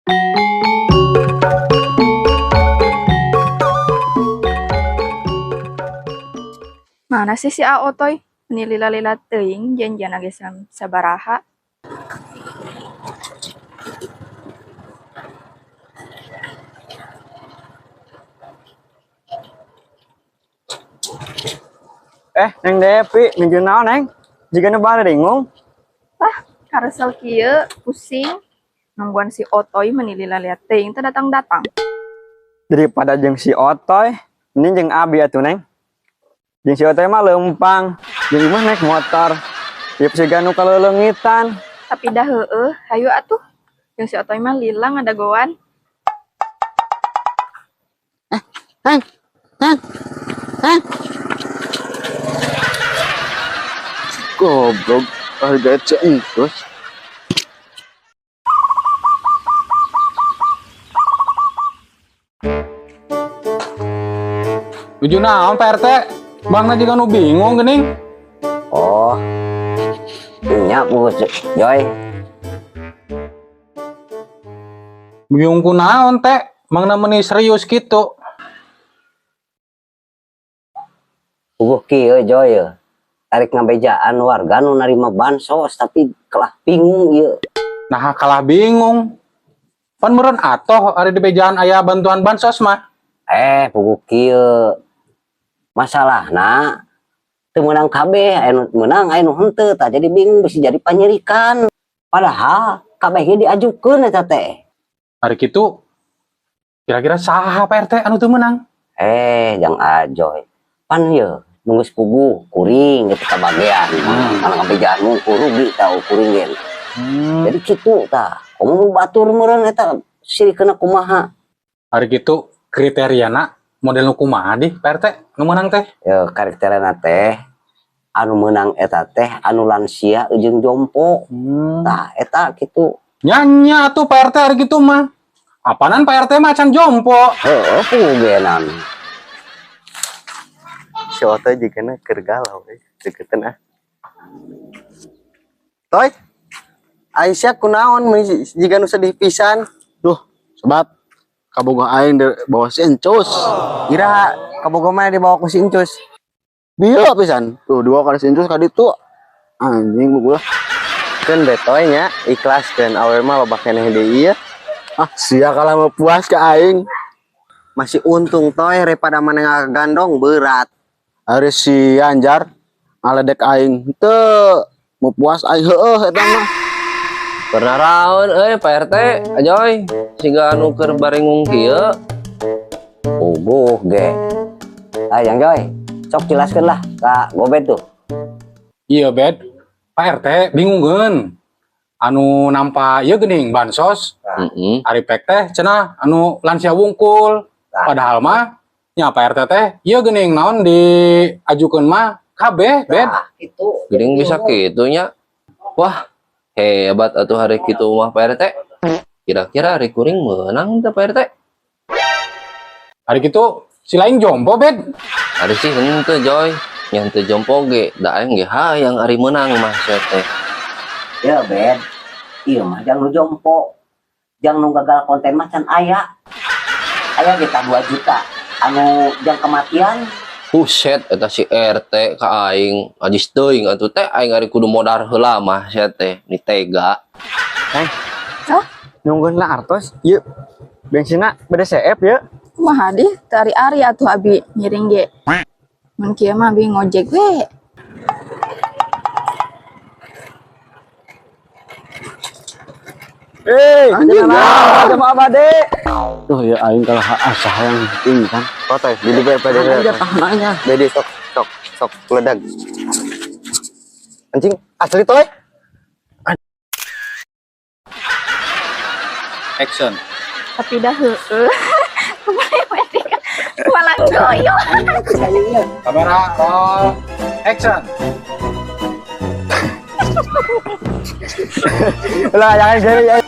Mana sih si Aotoy? Meni lila-lila teuing janjian ge sabaraha. Eh, Neng Depi, nuju naon, Neng? Jiga nu bade bingung. Wah, karesel kieu pusing. Nungguan si Otoy meni lila-lila teuing teu datang-datang. Daripada jeung si Otoy, mending jeung Abi atuh, Neng. Jeung si Otoy mah leumpang, jeung imah naik motor. Ieu siga nu kaleuleungitan. Tapi dah heueuh, hayu atuh. Jeung si Otoy mah lila ngadagoan. Neng, Neng, Neng. Goblok, harga terus. Nuju naon Pak RT? Bangna juga nu bingung geuning. Oh, nya Bu Joy. Bingung ku naon teh? Mangna meuni serius kitu. Puguh kieu Joy. Tarik ngabejaan warga nu narima bansos tapi kalah bingung ieu. Nah kalah bingung. Pan meureun atoh ari dibejaan aya bantuan bansos mah. Puguh kieu. Masalahna teu meunang kabeh, aya nu meunang aya nu henteu tah jadi bingung bisa jadi panyerikan. Padahal kabeh ge diajukeun eta teh. Ari kitu kira-kira saha Pak RT anu teu meunang? Jang Ajoy. Pan ieu nu geus puguh kuring gitu kabagean. Mana ngabejaan mungkur rugi tau kuring ge. Jadi kitu tah. Komo batur meureun eta sirikeuna kumaha. Ari kitu kriteriana model nu kumaha dih Pak RT nu meunang teh? Ya kriteriana teh anu meunang eta teh anu lansia jeung jompo. Tah eta kitu. Nya atuh Pak RT ari kitu mah. Apanan Pak RT mah can jompo. Heueuh pugugenan. Si Otoy jigana keur galau euy, deukeuteun ah. Toy, Aisyah kunaon meuni jiga nu sedih pisan. Duh, sobat, kabogoh aing dibawa si Encus. Iraha kabogoh mana dibawa ku si Encus? Bieu pisan. Tuh dibawa ka si Encus ka ditu. Anjing buku lah. Keun be Toy nya, ikhlaskeun awewe mah loba keneh deui ieu. Ah, sia kalah mah puas ka aing. Masih untung Toy daripada maneh ngagandong berat. Ari si Anjar ngaledek aing teu mau puas aing heueuh eta mah. Pernah raon euy Pak RT, Ajoy, siga anu keur barengung kieu. Puguh ge. Jang Joy, sok jelaskeun lah ka Gobet tuh. Iya, Bet. Pak RT bingungeun. Anu nampa ieu geuning bansos. Ari pek teh cenah anu lansia wungkul. Padahal mah nya Pak RT teh ieu geuning naon diajukeun mah kabeh, Bet. Nah, kitu. Geuning bisa kitu nya. Wah, hebat atuh hari kitu mah Pak RT. Kira-kira hari kuring meunang teh Pak RT? Hari kitu si lain jompo, Bet. Ari sih henteu Joy. Nya henteu jompo ge, da aing ge hayang ari meunang mah sia teh. Ya, Bet. Ieu mah jang nu jompo. Jang nu gagal konten mah can aya. Aya ge tah 2 juta. Anu jang kematian. Buset eta si RT ka aing ajis teuing atuh teh aing ari kudu modar heula mah sia teh ni tega. Neng. Hah? Nungguin lah artos, yuk. Bensinna beda CF yuk. Kumaha dih teu ari-ari atuh abi ngiring ge. Mun kieu mah abi ngojek we. Hei, Anjing, sama abade. Tuh ya aing kalah asa hayang pingsan. Otoy, di dieu pada Tahan aja, tahan aja. Bede sok sok sok ledag. Anjing, asli Toy. Action. Tapi dah heueuh. Malah goyo. Kamera roll. Action. Lah, jangan gini.